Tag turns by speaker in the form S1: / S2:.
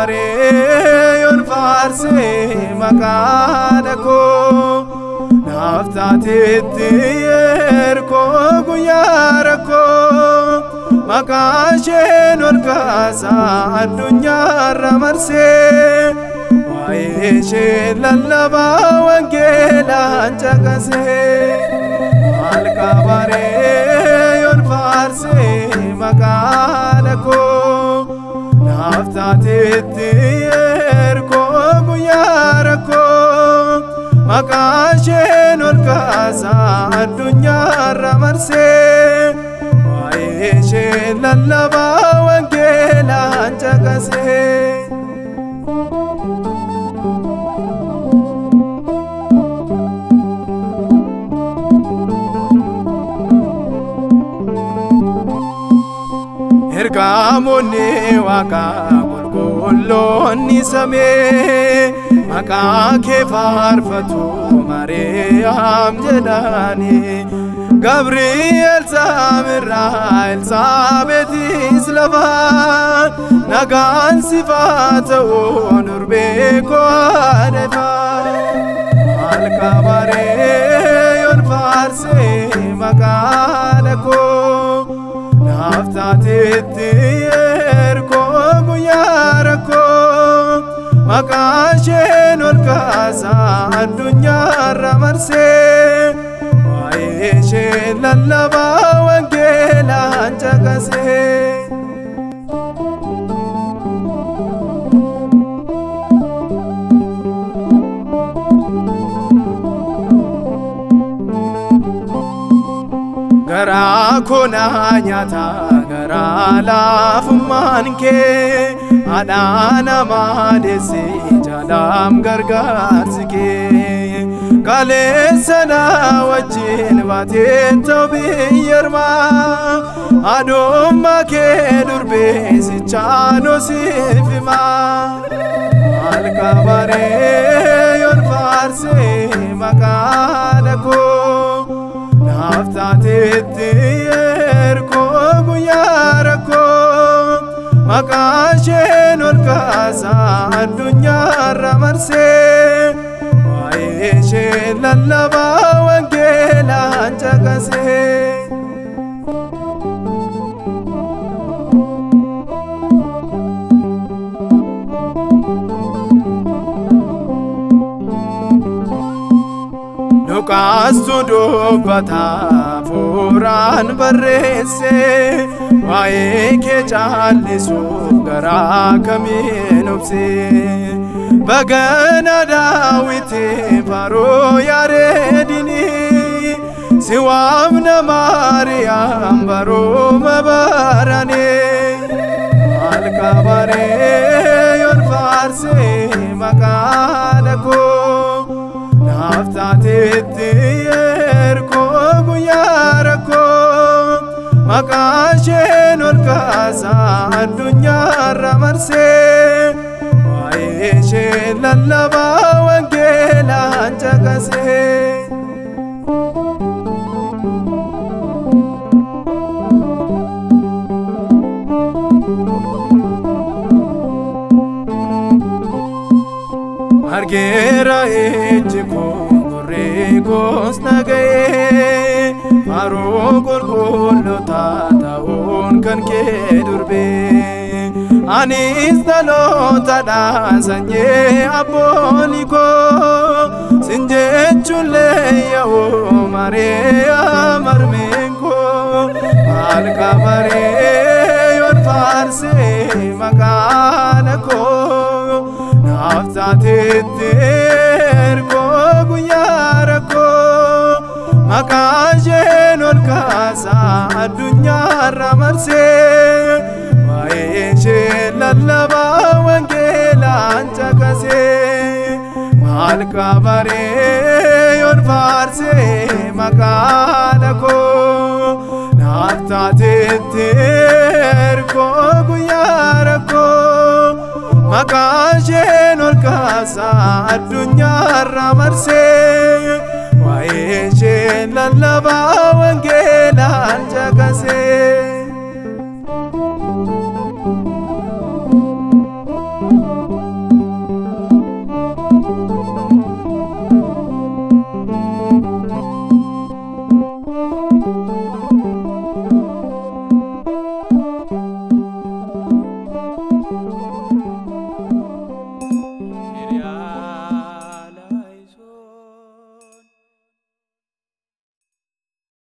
S1: Malkabaree faarse maqaa koo naaf taateetti ergoo guyyaa rakkoo maqaa isheen ol kaasaa addunyaarra marsee waa'ee ishee lallabaa wangeelaan caqasee. Malkabaree faarse maqaa koo naaf taateetti ergoo guyyaa rakkoo maqaa isheen ol kaasaa addunyaarra marsee waa'ee ishee lallabaa wangeelaan caqasee. Ergamoonni waaqaa qulqulloonni samii maqaa kee faarfatu Maariyaam jedhani. Gabri'eel samiirraa Elsaabeetis lafaa nagaan siif haa ta'u durbee koo haadha. Malkabaree faarse maqaa koo naaf taateetti ergoo guyyaa rakkoo maqaa isheen ol kaasaa addunyaarra marsee waa'ee ishee lallabaa wangeelaan caqasee. Garaa koo naa nyaata garaa laafummaan kee haadha namaa deesse jaalaam gargaarsi kee kaleessa na wajjin baateen ta'u biyya ormaa haadhummaa kee durbee sichaanoo siif himaa. Malkabaree faarse maqaa koo naaf taateetti ergoo guyyaa rakkoo maqaa isheen ol kaasaa addunyaarra marsee waa'ee ishee lallabaa wangeelaan caqasee. Luqaastu dubbata hafuuraan barreesse waa'ee kee caallisuuf garaa kamiin obse. Bagana Daawiti faaruu Yaareedini si waamna Maariyaam baruma barane. Malkabaree faarse maqaa koo naaf taateetti ergoo guyyaa rakkoo maqaa isheen ol kaasaa addunyaarra marsee waa'ee ishee lallabaa wangeelaan caqasee. Argeera ijji koo gurri koos dhaga'ee faaruu qulqulloota ta'uun kan kee durbee. Anis dhalootadha sanyii abboolii koo sin jechuun leeyya'uu Maariyaam harmeen koo. Malkabaree faarse maqaa koo naaf taateetti ergoo guyyaa rakkoo Maqaa isheen ol kaasaa addunyaarra marsee, waa'ee ishee lallabaa wangeelaan caqasee. Maal qabaree yoon faarsee maqaa koo, naaf taateetti ergoo guyyaa rakkoo. Maqaa isheen ol kaasaa addunyaarra marsee, waa'ee ishee lallabaa wangeelaan